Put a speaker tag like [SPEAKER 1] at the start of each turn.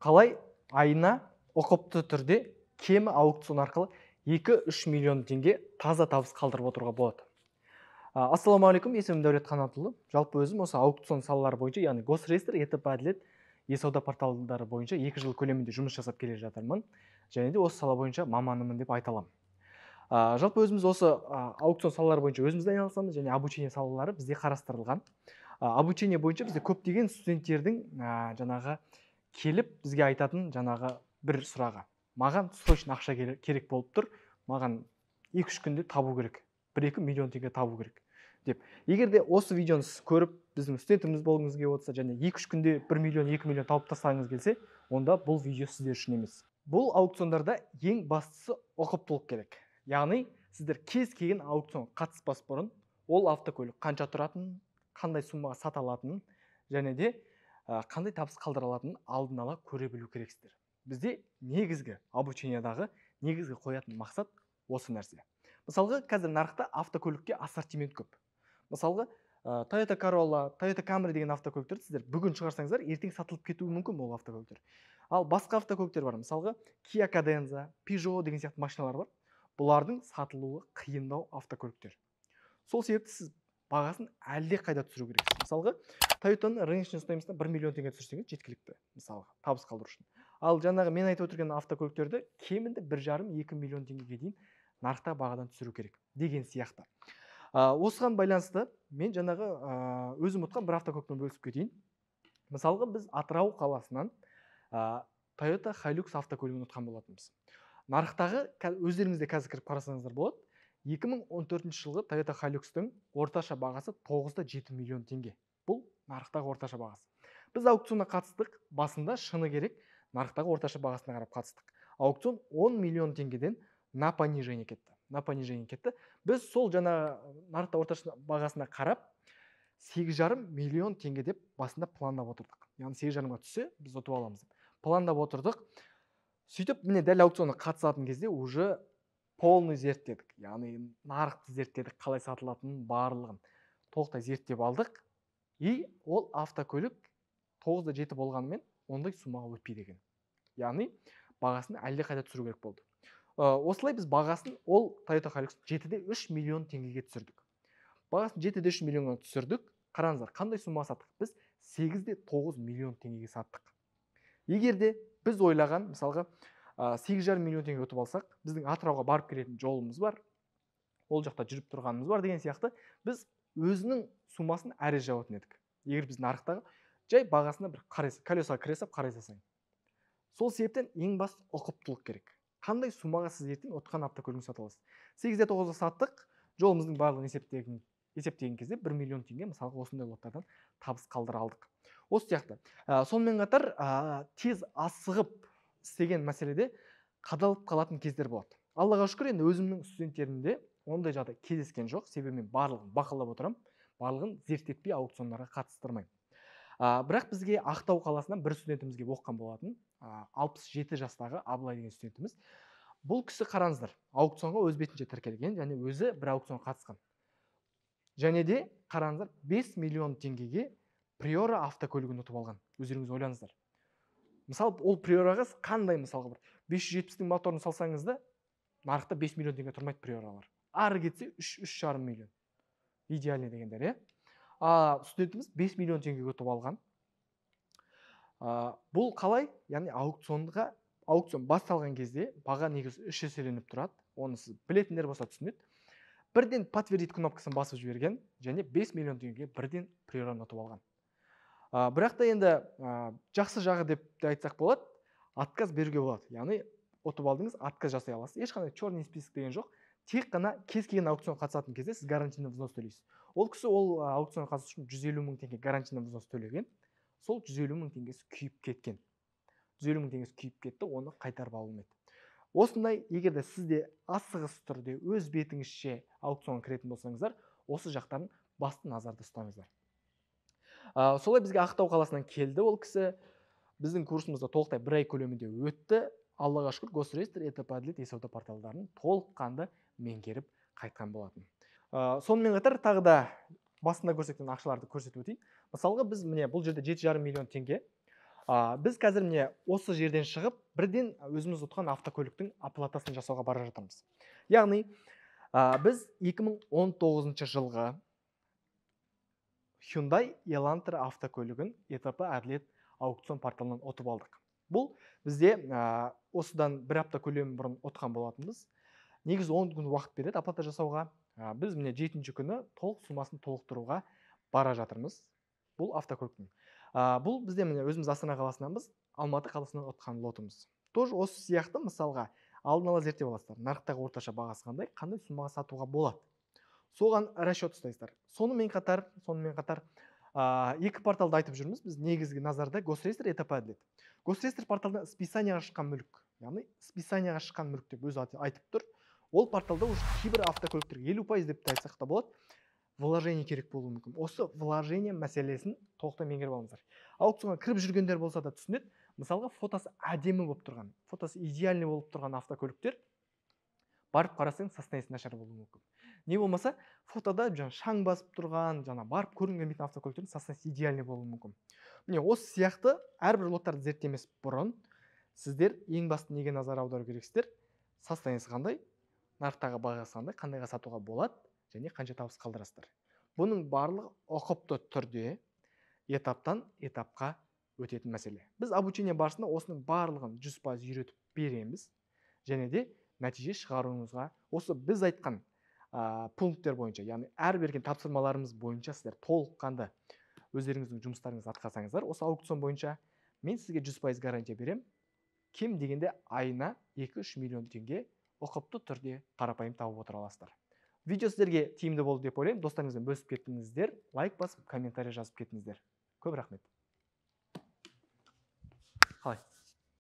[SPEAKER 1] Қалай айына ұқыпты түрде кемі аукцион арқылы 2-3 миллион теңге таза табыс қалдырып отыруға болады. Ассалаумағалейкум, есімім Дәулет Қанатұлы. Жалпы өзім осы аукцион салалары бойынша, яғни Госреестр, ЕТП Әділет, е-сауда порталдары бойынша 2 жыл көлемінде жұмыс жасап келе жатырмын. Және де осы сала бойынша маманымын деп айта аламын. Жалпы өзіміз осы аукцион салалары бойынша өзіміз де айналысамыз, және обучение салалары бізде қарастырылған. Обучение бойынша бізде көптеген студенттердің жаңағы келіп бізге айтатын жаңағы бір сұрағы: маған срочно ақша керек болып тұр, маған 2-3 күнде табу керек, 1-2 миллион теңге табу керек деп. Егер де осы видеоны сіз көріп біздің студентіміз болғыңыз келіп отырса және 2-3 күнде 1 миллион, 2 миллион тауып тастағыңыз келсе, онда бұл видео сіздер үшін емес. Бұл аукциондарда ең бастысы ұқыптылық керек. Яғни сіздер кез келген аукцион қатыспас бұрын ол автокөлік қанша тұратынын, қандай суммаға сата алатынын және де қандай табыс қалдыра алатынын алдын ала көре білу керексіздер. Бізде негізгі обучениядағы негізгі қоятын мақсат осы нәрсе. Мысалға, қазір нарықта автокөлікке ассортимент көп. Мысалға, Toyota Corolla, Toyota Camry деген автокөліктерді сіздер бүгін шығарсаңыздар, ертең сатылып кетуі мүмкін ол автокөліктер. Ал басқа автокөліктер бар. Мысалға, Kia Cadenza, Peugeot деген сияқты машиналар бар. Бұлардың сатылуы қиындау автокөліктер. Сол себепті сіз бағасын әлде қайда түсіру керексіз. Мысалға, Toyota'ның рыночный стоимостьна 1 миллион теңге түсірсеңіз жеткілікті, мысалға, табыс қалдыру үшін. Ал жаңағы мен айтып отырған автокөліктерді кемінде 1,5-2 миллион теңгеге дейін нарықта бағадан түсіру керек деген сияқты. Осыған байланысты мен жаңағы өзім ұтқан бір автокөлікпен бөлісіп кетейін. Мысалға, біз Атырау қаласынан Toyota Hilux автокөлігін ұтқан болатынбыз. Нарықтағы, өздеріңіз де қазір кіріп қарасаңыздар болады, 2014 жылғы Toyota Hilux-тың орташа бағасы 9,7 миллион теңге. Бұл нарықтағы орташа бағасы. Біз аукционға қатыстық, басында шыны керек, нарықтағы орташа бағасына қарап қатыстық. Аукцион 10 миллион теңгеден на понижение кетті. На понижение кетті. Біз сол жаңа нарықта орташа бағасына қарап 8,5 миллион теңге деп басында пландап отырдық. Яғни 8,5-ға түссе біз ұтып аламыз деп пландап отырдық. Сөйтіп міне дәл аукционға қатысатын кезде уже полный зерттедік. Яғни нарықты зерттедік, қалай сатылатынын барлығын толықтай зерттеп алдық. И ол автокөлік 9,7 болғанымен ондай суммаға өтпейді екен. Яғни бағасын әлде қайда түсіру керек болды. Осылай біз бағасын ол Toyota Hilux 7,3 миллион теңгеге түсірдік. Бағасын 7,3 миллионға түсірдік. Қараңыздар, қандай суммаға саттық? Біз 8,9 миллион теңгеге саттық. Егер де біз ойлаған, мысалға, 8,5 миллион теңге ұтып алсақ, біздің Атырауға барып келетін жолымыз бар, ол жақта жүріп тұрғанымыз бар деген сияқты, біз өзінің суммасын әрі жабатын едік. Егер біз нарықтағы жай бағасына бір колесоға кіре сап қарай салсаң. Сол себептен ең басты ұқыптылық керек. Қандай суммаға сіз ертең ұтқан автокөлігін сата аласыз? 8,9-ға саттық, жолымыздың барлығын есептеген кезде 1 миллион теңге мысалға осындай лоттардан табыс қалдыра алдық. Осы сияқты. Сонымен қатар, тез асығып істеген мәселеде қадалып қалатын кездер болады. Аллаға шүкір, енді өзімнің студенттерімде ондай жағдай кездескен жоқ. Себебі мен барлығын бақылап отырамын, барлығын зерттетпей аукциондарға қатыстырмаймын. Бірақ бізге Ақтау қаласынан бір студентімізге оқыған болатын, 67 жастағы Абылай деген студентіміз. Бұл кісі, қараңыздар, аукционға өз бетінше тіркелген және өзі бір аукционға қатысқан. Және де қараңыздар, 5 миллион теңгеге Приора автокөлігін ұтып алған. Өздеріңіз ойлаңыздар. Мысалы, ол Приораға қандай, мысалға, бір 570-тің моторын салсаңыз да, нарықта 5 миллион теңге тұрмайды Приоралар. Ары кетсе 3,5 миллион. Идеальный дегендер, иә? Студентіміз 5 миллион теңгеге ұтып алған. Бұл қалай? Яғни аукцион басталған кезде баға негізі үш еселеніп тұрады. Оны сіз білетіндер болса түсінеді. Бірден подтвердить кнопкасын басып жіберген және 5 миллион теңгеге бірден Приораны ұтып алған. Бірақ та енді жақсы жағы деп те айтсақ болады, отказ беруге болады. Яғни ұтып алдыңыз, отказ жасай аласыз. Ешқандай черный список деген жоқ. Тек қана кез келген аукционға қатысатын кезде сіз гарантийный взнос төлейсіз. Ол кісі ол аукционға қатысу үшін 150 мың теңге гарантийный взнос төлеген. Сол 150 мың теңгесі күйіп кеткен. 150 мың теңгесі күйіп кетті, оны қайтарып ала алмайды. Осындай, егер де сіз де асығыс түрде өз бетіңізше аукционға кіретін болсаңыздар, осы жақтарын басты назарда ұстаңыздар. Солай бізге Ақтау қаласынан келді ол кісі. Біздің курсымызда толықтай бір ай көлемінде өтті. Аллаға шүкір, Госреестр, ЕТП Әділет, е-сауда порталдарын толыққанды меңгеріп қайтқан болатын. Сонымен қатар тағы да басында көрсеткен ақшаларды көрсетіп өтейін. Мысалға, біз міне бұл жерде 7,5 миллион теңге. Біз қазір міне осы жерден шығып, бірден өзіміз ұтқан автокөліктің оплатасын жасауға бара жатырмыз. Яғни, біз 2019 жылғы Hyundai Elantra автокөлігін ЕТП Әділет аукцион порталынан ұтып алдық. Бұл бізде осыдан бір апта көлемі бұрын ұтқан болатынбыз. Негізі 10 күн уақыт береді оплата жасауға. Біз міне 7 күні толық сумасын толықтыруға бара жатырмыз бұл автокөліктің. Бұл бізде міне өзіміз Астана қаласынанбыз, Алматы қаласынан ұтқан лотымыз. Тоже осы сияқты мысалға алдын ала зерттеп аласыздар. Нарықтағы орташа бағасы қандай, қандай суммаға сатуға болады. Соған расчет ұстайсыздар. Сонымен қатар екі порталды айтып жүрміз. Біз негізгі назарда Госреестр, ЕТП Әділет. Госреестр порталында списанияға шыққан мүлік, яғни списанияға шыққан мүлік деп өзі айтып тұр. Ол порталда уже кейбір автокөліктерге 50% деп те айтсақ та болады, вложение керек болуы мүмкін. Осы вложение мәселесін толықтай меңгеріп алыңыздар. Аукционға кіріп жүргендер болса да түсінеді. Мысалға, фотосы әдемі болып тұрған, фотосы идеальный болып тұрған автокөліктер барып қарасаң состояниесі нашар болуы мүмкін. Не болмаса, фотода жаңа шаң басып тұрған, жаңа барып көрінген автокөліктердің состояниесі идеальный болуы мүмкін. Міне осы сияқты әрбір лоттарды зерттемес бұрын сіздер ең басты неге назар аудару керексіздер? Состояниесі қандай, нарықтағы бағасы қандай, қандайға сатуға болады және қанша табыс қалдырасыздар. Бұның барлығы ұқыпты түрде этаптан этапқа өтетін мәселе. Біз обучение барысында осының барлығын 100% үйретіп береміз және де нәтиже шығаруыңызға осы біз айтқан пункттер бойынша, яғни әр берген тапсырмаларымыз бойынша сіздер толыққанды өздеріңіздің жұмыстарыңызды атқарсаңыздар, осы аукцион бойынша мен сізге 100% гарантия берем. Кем дегенде айына 2-3 миллион теңге ұқыпты түрде қарапайым тауып отыра аласыздар. Видео сіздерге тиімді болды деп ойлаймын. Достарыңызбен бөлісіп кеттіңіздер, лайк басып, комментарий жазып кеттіңіздер. Көп рахмет. Қалай?